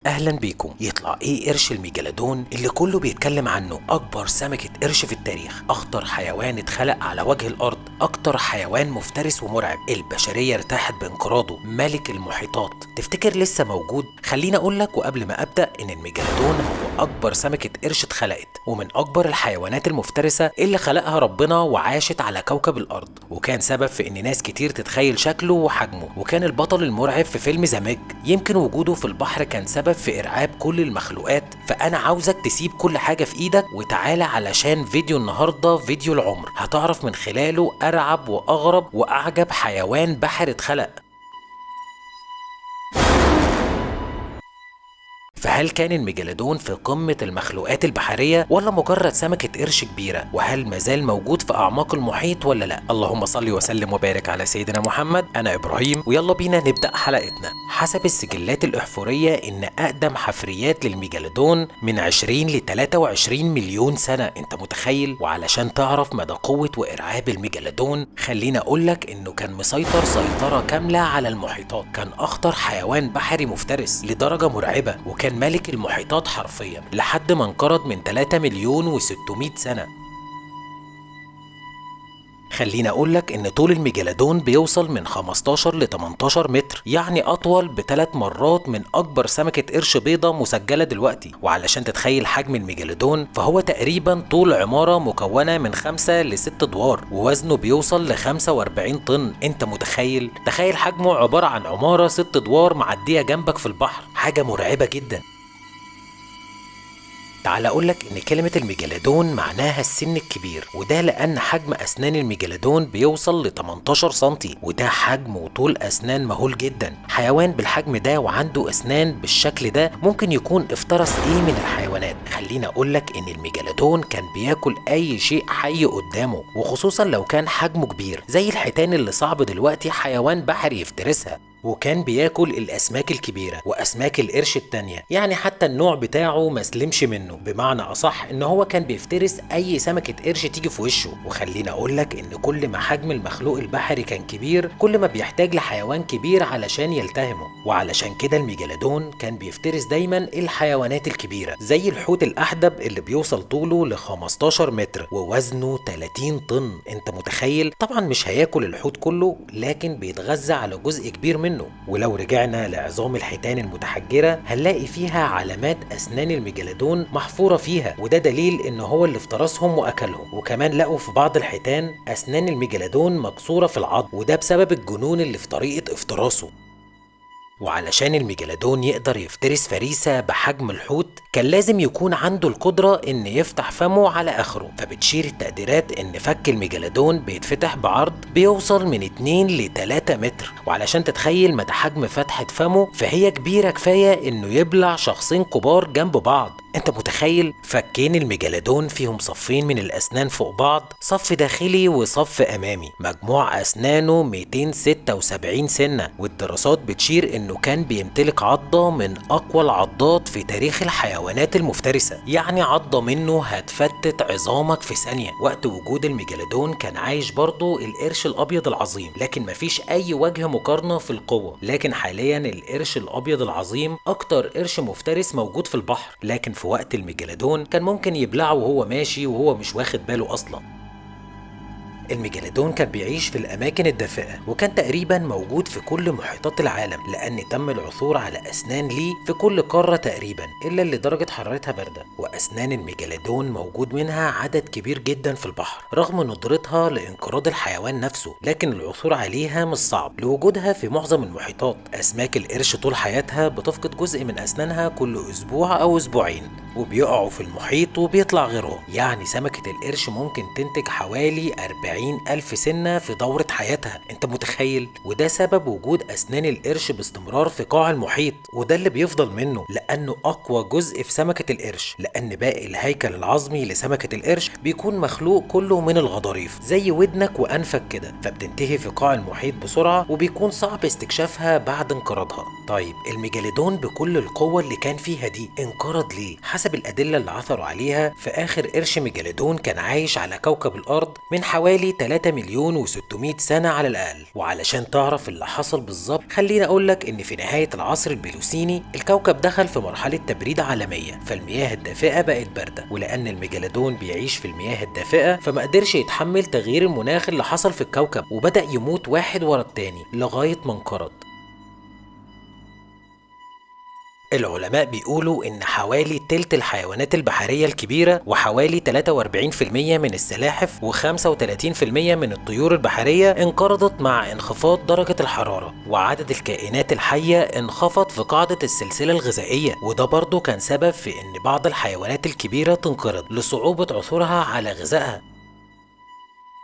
اهلا بيكم. يطلع ايه قرش الميجالودون اللي كله بيتكلم عنه؟ اكبر سمكة قرش في التاريخ، اخطر حيوان اتخلق على وجه الارض، اكتر حيوان مفترس ومرعب، البشرية ارتاحت بانقراضه، ملك المحيطات. تفتكر لسه موجود؟ خليني اقولك وقبل ما ابدا ان الميجالودون هو اكبر سمكة قرش اتخلقت، ومن اكبر الحيوانات المفترسة اللي خلقها ربنا وعاشت على كوكب الارض، وكان سبب في ان ناس كتير تتخيل شكله وحجمه، وكان البطل المرعب في فيلم The Meg. يمكن وجوده في البحر كان سبب في ارعاب كل المخلوقات. فانا عاوزك تسيب كل حاجة في ايدك وتعالى علشان فيديو النهاردة فيديو العمر، هتعرف من خلاله ارعب واغرب واعجب حيوان بحر اتخلق. فهل كان الميجالودون في قمة المخلوقات البحرية ولا مجرد سمكة قرش كبيرة؟ وهل مازال موجود في أعماق المحيط ولا لا؟ اللهم صل وسلم وبارك على سيدنا محمد. أنا إبراهيم ويلا بينا نبدأ حلقتنا. حسب السجلات الأحفورية إن أقدم حفريات للميجالودون من 20 ل 23 مليون سنة، أنت متخيل؟ وعلشان تعرف مدى قوة وإرعاب الميجالودون خلينا أقولك إنه كان مسيطر سيطرة كاملة على المحيطات، كان أخطر حيوان بحري مفترس لدرجة مرعبة، وكان ملك المحيطات حرفيا لحد ما انقرض من 3,600,000 سنة. خلينا اقولك ان طول الميجالودون بيوصل من 15 ل 18 متر، يعني اطول ب3 مرات من اكبر سمكة قرش بيضة مسجلة دلوقتي. وعلشان تتخيل حجم الميجالودون فهو تقريبا طول عمارة مكونة من 5 ل 6 ادوار، ووزنه بيوصل ل 45 طن، انت متخيل؟ تخيل حجمه عبارة عن عمارة 6 ادوار معدية جنبك في البحر، حاجة مرعبة جدا. تعال اقولك ان كلمة الميجالودون معناها السن الكبير، وده لان حجم اسنان الميجالودون بيوصل ل 18 سنتي، وده حجم وطول اسنان مهول جدا. حيوان بالحجم ده وعنده اسنان بالشكل ده ممكن يكون افترس ايه من الحيوانات؟ خلينا اقولك ان الميجالودون كان بياكل اي شيء حي قدامه، وخصوصا لو كان حجمه كبير زي الحيتان اللي صعب دلوقتي حيوان بحري يفترسها. وكان بياكل الاسماك الكبيرة واسماك القرش التانية، يعني حتى النوع بتاعه ما سلمش منه، بمعنى اصح ان هو كان بيفترس اي سمكة قرش تيجي في وشه. وخلينا اقولك ان كل ما حجم المخلوق البحري كان كبير كل ما بيحتاج لحيوان كبير علشان يلتهمه، وعلشان كده الميجالودون كان بيفترس دايما الحيوانات الكبيرة زي الحوت الاحدب اللي بيوصل طوله ل 15 متر ووزنه 30 طن، انت متخيل؟ طبعا مش هياكل الحوت كله، لكن بيتغذى على جزء كبير منه. ولو رجعنا لعظام الحيتان المتحجرة هنلاقي فيها علامات أسنان الميجالودون محفورة فيها، وده دليل إن هو اللي افترسهم وأكلهم. وكمان لقوا في بعض الحيتان أسنان الميجالودون مكسورة في العظم، وده بسبب الجنون اللي في طريقة افتراسه. وعلشان الميجالودون يقدر يفترس فريسة بحجم الحوت كان لازم يكون عنده القدرة ان يفتح فمه على اخره، فبتشير التقديرات ان فك الميجالودون بيتفتح بعرض بيوصل من 2 ل 3 متر. وعلشان تتخيل مدى حجم فتحة فمه فهي كبيرة كفاية انه يبلع شخصين كبار جنب بعض، انت متخيل؟ فكين الميجالودون فيهم صفين من الاسنان فوق بعض، صف داخلي وصف امامي، مجموع اسنانه 276 سنة، والدراسات بتشير انه كان بيمتلك عضة من اقوى العضات في تاريخ الحيوانات المفترسة، يعني عضة منه هتفتت عظامك في ثانية. وقت وجود الميجالودون كان عايش برضه القرش الابيض العظيم، لكن مفيش اي وجه مقارنة في القوة. لكن حاليا القرش الابيض العظيم اكتر قرش مفترس موجود في البحر، لكن في وقت الميجالودون كان ممكن يبلعه وهو ماشي وهو مش واخد باله اصلا. الميجالودون كان بيعيش في الأماكن الدافئة، وكان تقريبا موجود في كل محيطات العالم، لأن تم العثور على أسنان ليه في كل قارة تقريبا إلا اللي درجة حرارتها باردة. وأسنان الميجالودون موجود منها عدد كبير جدا في البحر رغم ندرتها لانقراض الحيوان نفسه، لكن العثور عليها مش صعب لوجودها في معظم المحيطات. أسماك القرش طول حياتها بتفقد جزء من أسنانها كل أسبوع أو أسبوعين، وبيقعوا في المحيط وبيطلع غيرهم، يعني سمكة القرش ممكن تنتج حوالي 40,000 سنة في دورة حياتها، انت متخيل؟ وده سبب وجود أسنان القرش باستمرار في قاع المحيط، وده اللي بيفضل منه لأنه أقوى جزء في سمكة القرش، لأن باقي الهيكل العظمي لسمكة القرش بيكون مخلوق كله من الغضاريف زي ودنك وأنفك كده، فبتنتهي في قاع المحيط بسرعة وبيكون صعب استكشافها بعد انقراضها. طيب الميجالودون بكل القوة اللي كان فيها دي انقرض ليه؟ حسب الأدلة اللي عثروا عليها في آخر قرش ميجالودون كان عايش على كوكب الأرض من حوالي حوالي 3 مليون و600 سنة على الأقل. وعلشان تعرف اللي حصل بالظبط خليني أقولك إن في نهاية العصر البليوسيني الكوكب دخل في مرحلة تبريد عالمية، فالمياه الدافئة بقت باردة، ولأن الميجالودون بيعيش في المياه الدافئة فما قدرش يتحمل تغيير المناخ اللي حصل في الكوكب، وبدأ يموت واحد ورا التاني لغاية ما انقرض. العلماء بيقولوا إن حوالي تلت الحيوانات البحرية الكبيرة وحوالي 43% من السلاحف و35% من الطيور البحرية انقرضت مع انخفاض درجة الحرارة، وعدد الكائنات الحية انخفض في قاعدة السلسلة الغذائية، وده برضو كان سبب في إن بعض الحيوانات الكبيرة تنقرض لصعوبة عثورها على غذائها.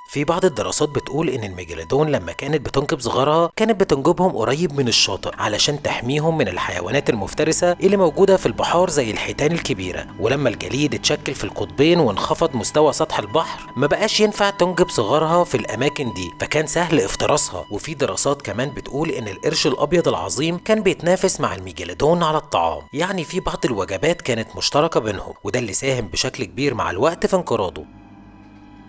في بعض الدراسات بتقول إن الميجالودون لما كانت بتنجب صغارها كانت بتنجبهم قريب من الشاطئ علشان تحميهم من الحيوانات المفترسة اللي موجودة في البحار زي الحيتان الكبيرة، ولما الجليد اتشكل في القطبين وانخفض مستوى سطح البحر ما بقاش ينفع تنجب صغارها في الأماكن دي، فكان سهل افتراسها. وفي دراسات كمان بتقول إن القرش الأبيض العظيم كان بيتنافس مع الميجالودون على الطعام، يعني في بعض الوجبات كانت مشتركة بينهم، وده اللي ساهم بشكل كبير مع الوقت في انقراضه.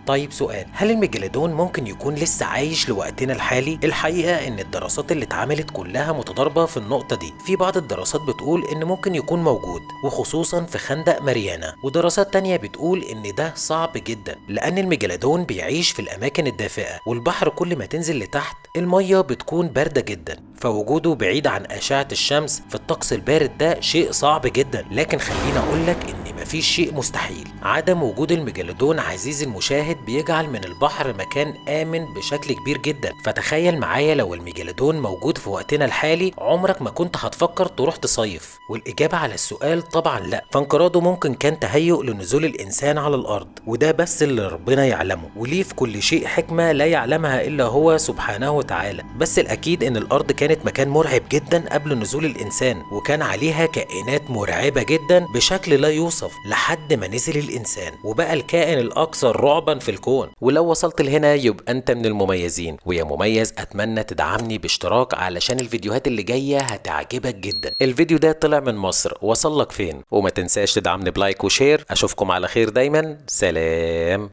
طيب سؤال، هل الميجالودون ممكن يكون لسه عايش لوقتنا الحالي؟ الحقيقة إن الدراسات اللي اتعملت كلها متضاربة في النقطة دي. في بعض الدراسات بتقول إن ممكن يكون موجود وخصوصا في خندق ماريانا، ودراسات تانية بتقول إن ده صعب جدا لأن الميجالودون بيعيش في الأماكن الدافئة، والبحر كل ما تنزل لتحت المية بتكون باردة جدا، فوجوده بعيد عن أشعة الشمس في الطقس البارد ده شيء صعب جدا. لكن خليني أقولك إن مفيش شيء مستحيل. عدم وجود الميجالودون عزيزي المشاهد بيجعل من البحر مكان آمن بشكل كبير جدا، فتخيل معايا لو الميجالودون موجود في وقتنا الحالي عمرك ما كنت هتفكر تروح تصيف. والإجابة على السؤال طبعا لا، فانقراضه ممكن كان تهيؤ لنزول الإنسان على الأرض، وده بس اللي ربنا يعلمه، وليه في كل شيء حكمة لا يعلمها إلا هو سبحانه وتعالى. بس الأكيد إن الأرض كانت مكان مرعب جدا قبل نزول الإنسان، وكان عليها كائنات مرعبة جدا بشكل لا يوصف لحد ما نزل الإنسان وبقى الكائن الأكثر رعبا في الكون. ولو وصلت لهنا يبقى أنت من المميزين، ويا مميز أتمنى تدعمني باشتراك علشان الفيديوهات اللي جاية هتعجبك جدا. الفيديو ده طلع من مصر، وصل لك فين؟ وما تنساش تدعمني ب like و share. أشوفكم على خير دايما، سلام.